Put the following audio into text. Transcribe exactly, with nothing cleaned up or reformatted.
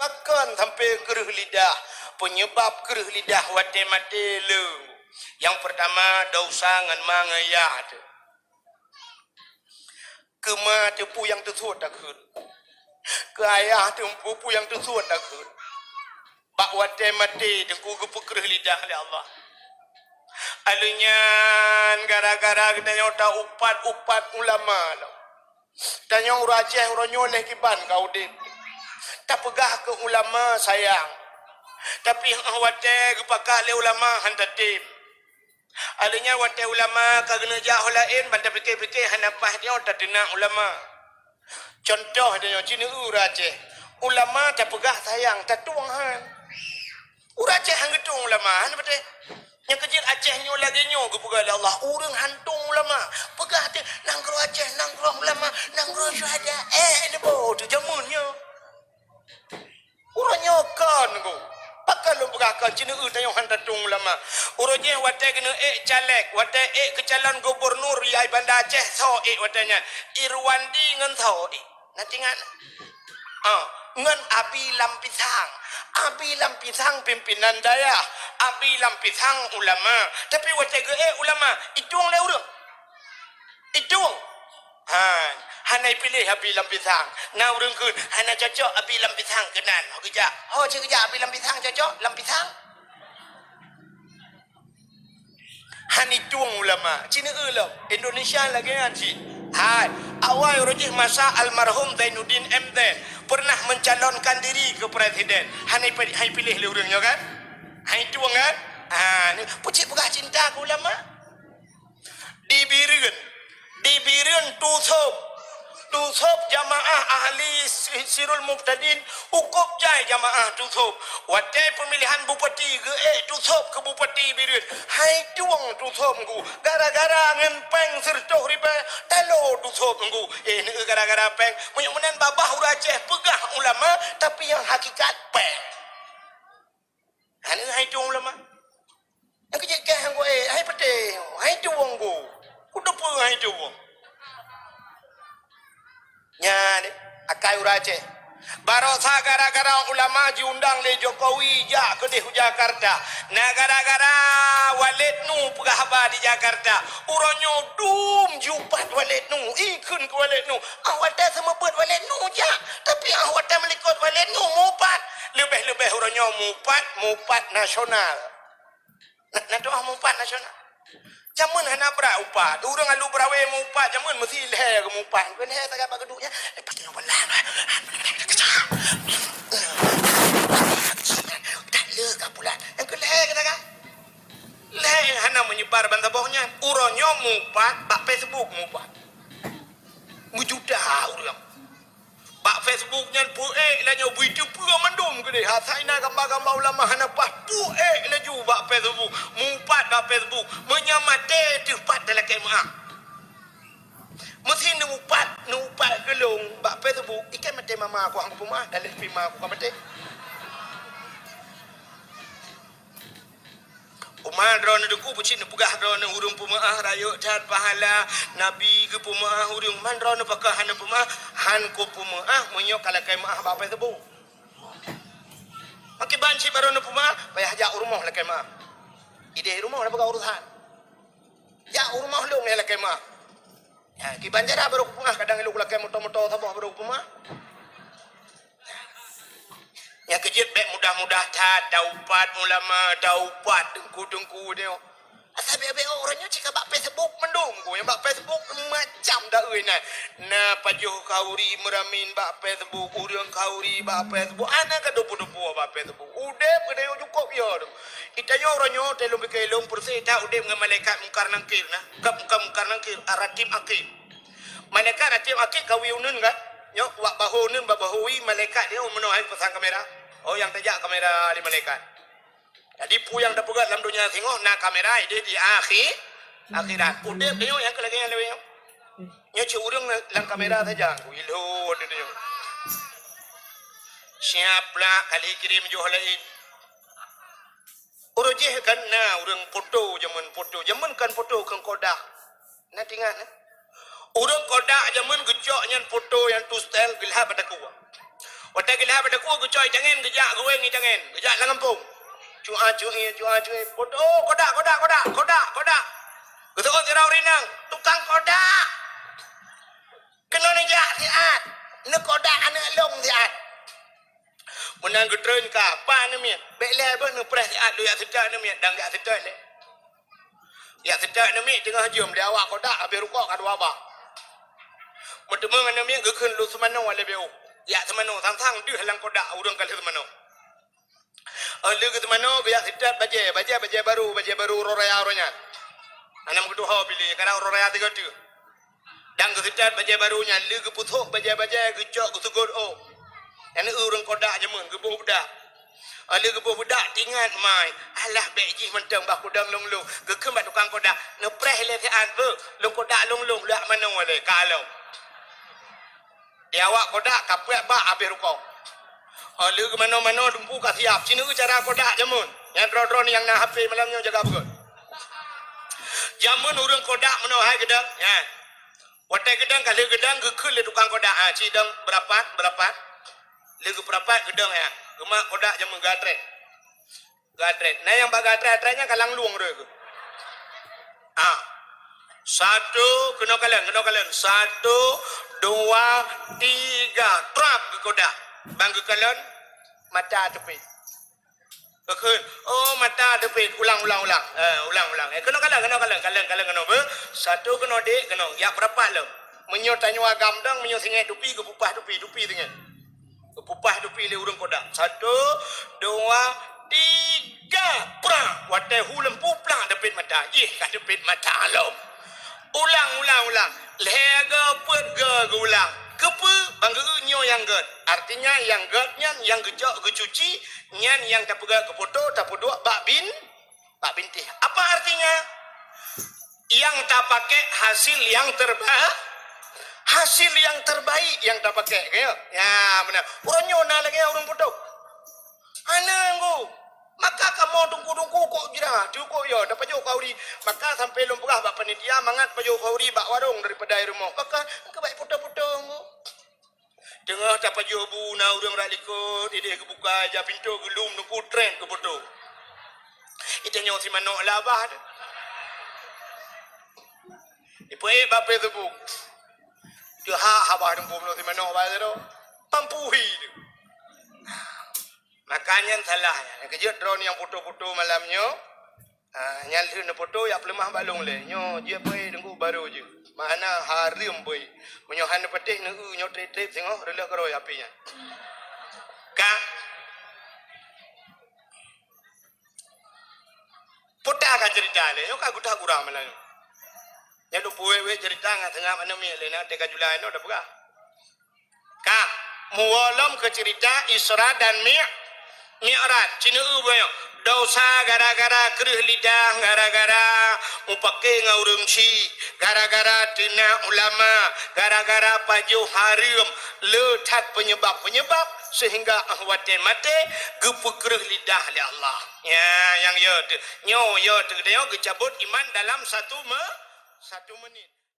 Pakon sampoe kreueh lidah? Peunyeubab kreueh lidah watée maté le. Nyang peurtama, desya ngon ma ngon yah teuh. Keu ma teuh peue nyang teusuet takheun. Keu ayah teuh peue nyang teusuet takheun. Bak watée maté teungku geupeukreueh lidah lé Allah. Alheuh nyan gara-gara geutanyoe ta-upat-upat ulama lom. Tanyong ureuëng Aceh uroe nyoe lheueh kiban ka udeb. Tapeugah keu ulama sayang. Tapi óh watée geupakat lé ulama hán tatem. Alheuh nyan watée ulama ka geuneuk jak ho laén, ban tapike-pike hana paih nyoe tateunak ulama. Cuntoh tanyoe, ci neueu ureuëng Aceh. Ulama tapeugah sayang, tatueng hán. Ureuëng Aceh hán geutueng ulama, hana patéh. Nyang keujeuet Aceh nyoe lagée nyoe geupeugah lé Allah, ureuëng hán tueng ulama. Peugah teuh, nanggroe Aceh, nanggroe ulama, nanggroe syuhada. Eh, neuboh teuh jameun nyoe. Uroe nyoe kon, Teungku. Pakon lôn peugah kon, ci neueu tanyoe hán tatueng ulama. Uroe jih watée keuneuk ék caleg, watée ék keu calon gubernur yai Banda Aceh, soe ék watée nyan? Irwandi ngon soe ék? Na teuingat? Ah, ngon Abi Lam Pisang. Abi Lam Pisang pimpinan dayah. Abi Lam Pisang ulama. Tapi watée geuék ulama, itueng lé ureuëng. Itueng. Ha, hana ipiléh Abi Lam Pisang. Na ureuëng kheun, hana cocok Abi Lam Pisang keunan. Ho geujak. Ho cit geujak Abi Lam Pisang cocok? Lam Pisang. Hana itueng ulama. Ci neueu lom. Indonesia lagée nyan cit. Hai, awai uroe jih masa almarhum Zainuddin M Z pernah mencalonkan diri keu presiden. Hana ipi-, hana ipiléh lé ureuëng nyoe kan? Hana itueng kan? Ha, ni peue cit peugah cinta keu ulama? Di Bireuen. Di Bireuen Tusop. Tusop jamaah ahli si-, Sirul Mubtadin ukop jai jamaah Tusop. Watée peumilihan bupati geuék Tusop keu bupati Bireuen. Hai tueng Tusop Teungku. Gara-gara ngon péng sireutôh ribée talo Tusop Teungku. Eh, neueu gara-gara péng. Meunyoe meunan babah ureuëng Aceh peugah ulama, tapi nyang hakikat péng. Hana hai tueng ulama. Nyang keujeuet kah nyang goe, hai patéh, hai tueng go. Kuteupeue hai tueng. Nyan, akai ureuëng Aceh. Barosa gara-gara ulama jiundang lé Jokowi jak keudeh u Jakarta. Na gara-gara Waled Nu peugah haba di Jakarta. Uroe nyoe dum jiupat Waled Nu. Ikheun keu Waled Nu. Ah, watée seumeubeuet Waled Nu jak. Tapi ah, watée meulikot Waled Nu mupat. Leubeh-leubeh uroe nyoe mupat, mupat nasional. Na, na doh mupat nasional. Jameun hana brat upat. Ureuëng alu beurawe mupat, jameun meusi lhée geuh mupat. Lhée sagai bak geuduek nyan. Eh, pasti nyang belah. Tak le ka bulan. Nyang keu lhée kata kan? Lhée hana meunyebar ban saboh nyan. Uroe nyoe mupat, bak Facebook mupat. Meujuta ureuëng. Bak Facebook nyan peuék laju bui teupeue mandum keudeh. Asai na gamba-gamba ulama hana paih peuék laju bak Facebook. Mupat bak Facebook. Meunyoe maté teuh pat talakée meuah. Meusi neuupat, neuupat geulong bak Facebook. Ikan maté mama aku hang peumeuah, daleh pih ma aku ka maté. Uma droeneuh Teungku, peucit neupeugah droeneuh ureuëng peumeu'ah rayeuk that pahala, Nabi geupeumeu'ah ureuëng, man droeneuh pakon hana peumeu'ah, han kupeumeu'ah meunyoe ka lakée meu'ah bak Facebook. Makiban cit baroe neupeumeu'ah, payah jak u rumoh lakée meu'ah. Ideh rumoh na peugah urusan. Jak u rumoh lôn nyang lakée meu'ah. Ya, kiban cara baroe kupeumeu'ah, kadang ilôn lakée moto-moto saboh baroe kupeumeu'ah. Nyang keujeuet bék mudah-mudah that, taupat ulama, taupat teungku-teungku nyoe. Asai bék-bék uroe nyoe cit ka bak Facebook mandum ku, nyang bak Facebook macam daeu nyan. Na pajoh khauri meuramin bak Facebook, ureuëng khauri bak Facebook, ana ka dupu-dupu bak Facebook. Udeb geutanyoe cukôp yo tu. Itanyoe uroe nyoe, teuh lôn pike lôn, peureuséh that udeb ngon malaikat Mungkar Nangkir na. Ka bukan Mungkar Nangkir, Ar-Rakib Atid. Malaikat Rakib Atid ka wie uneun kan? Nyoe, bak bahô uneun, bak bahô wie, malaikat nyoe meunoe hai pasang kamera. Oh, nyang tajak kamera lé malaikat. Jadi, peue nyang tapeugah lam donya singoh na kamera, ideh di akhi-, akhirat. Udeb nyoe nyang keu lagée nyan lagée nyoe. Nyoe cit ureuëng lam kamera saja, ku ilhot di nyoe. Siap lah, kali kirim joh laén. Uroe jih kan na ureuëng foto jameun foto. Jameun kan foto keu kodak. Na teuingat, eh? Ureuëng kodak jameun geucok nyan foto nyang tu style geulhah bak takue. Watée geulhah bak teungku, geucok ié tangen, geujak geuwéng ié tangen, geujak lam gampông. Cua-cue, cua-cue, "Bodoh, kodak, kodak, kodak, kodak, kodak." Geuseuôt sidroe ureuëng inong, "Tukang kodak! Keunoe neujak siat, neukodak aneuëk lôn siat." Meunan geutreun ka, "Pat aneuk miet, bék lé beuh neupreh siat, lôn jak seutôt aneuk miet." Dan jak seutôt lé. Jak seutôt aneuk miet teungoh jeuem, di awak kodak habéh rukok ka dua bak. Meuteumé aneuk miet geukheun lôn seumanoe lé B O. Jak seumanoe, sang-sang deuh lam kodak ureuëng ka lheueh seumanoe. Óh lheueh geuseumanoe geujak seutôt bajée, bajée, bajée barô, bajée barô uroe raya uroe nyan. Hana meutuho piléh, kadang uroe raya tiga teuk. Dan geuseutôt bajée barô nyan, lheueh geupeusôk bajée-bajée, geucok geuseugot ôk. Nyan ureuëng kodak jameun, geuboh beudak. Óh lheueh geuboh beudak, teuingat mai, "Alah, bék jih mantong bah kudong lôn-lôn." Geukheun bak tukang kodak, "Neupreh lé siat beuh, lôn kodak lôn-lôn, lôn jak manoe lé, ka lom." Di awak kodak ka peuet bak habéh rukok. Óh lheueh geumanoe-manoe teungku ka siab. Ci neueu cara kodak jameun. Nyang droe-droe nyang na H P malam nyoe jaga beugét. Jameun ureuëng kodak meunoe hai geudong. Nyan. Watée geudong ka lheueh geudong geukheun lé tukang kodak. "Ah, ci dong beurapat, beurapat." Lheueh geupeurapat geudong nyan. Geumat kodak jameun geuatrét. Geuatrét. Na nyang bak geuatrét-atrét nyan ka lam lueng droe keuh. Ah. Satu, keunoe kalon, keunoe kalon. Satu, dua, tiga. Trap geukodak. Ban geukalon, mata teupit. Geukheun, "Oh, mata teupit." Ulang, ulang, ulang. Eh, ulang, ulang. Eh, keunoe kalon, keunoe kalon. Kalon, kalon keunoe beuh. Satu keunoe dek, keunoe. Jak beurapat lom. Meunyoe tanyoe agam dong, meunyoe singét dupi, geupupah dupi, dupi singét. Geupupah dupi lé ureuëng kodak. Satu, dua, tiga, prang! Watée hu lampu plang teupit mata. Jih ka teupit mata lom. Ulang, ulang, ulang. Lhée go, peuet go geuulang. Keupeue? Ban geu nyoe nyang gét. Artinya nyang gét nyan nyang geucok geucuci, nyan nyang tapeugét keu poto, tapeuduek bak bin, bak bintéh. Apa artinya? Yang tapakai hasil yang terba-, hasil yang terbaik yang tapakai, ya. Ya, beuna. Uroe nyoe na lagée ureuëng putôh. Hana nggu. Maka kamoe teungku-teungku kok jira, teungku yo, tapajoh khauri. Maka sampai lôn peugah bak panitia, mangat pajoh khauri bak warong daripada i rumoh. Maka keubai putôh-putôh nggu. Teungoh tapajoh bu na ureuëng rak likot, ideh geubuka ija pintoe geulum teungku treb keu poto. Itanyoe si manok labah tu. Ipeuék bak Facebook. Teuhak habah teungku meunyoe si manok bak tu. Mampu hi tu. Maka nyan salah nyan. Nyang keujeuet droe nyang poto-poto malam nyoe, ah, nyan lheueh neupoto jak peuleumah bak lôn lé. Nyoe jeuet peuék teungku barô jeuet. Makna hareuem peuék. Meunyoe hana patéh neueu nyoe treb-treb singoh reuleueh keurôi api nyan. Ka. Peue ka ceurita lé, nyoe ka geutak gura malam nyoe. Nyan lôn peuwék-wék ceurita ngon seungab aneuk miet lé na teuka julai nyoe tapeugah. Ka, muwoe lom keu ceurita Isra dan Mi-, Mi'raj. Ci neueu bunoe. Dosa gara-gara kreueh lidah, gara-gara mupake ngon ureuëng syik, gara-gara teunak ulama, gara-gara pajoh hareuem, le that peunyebab-peunyebab sehingga 'oh watée maté geupeukreueh lidah lé Allah. Ya, nyang yo teu-, nyoe yo teu-, geucabot iman dalam satu me-, satu menit.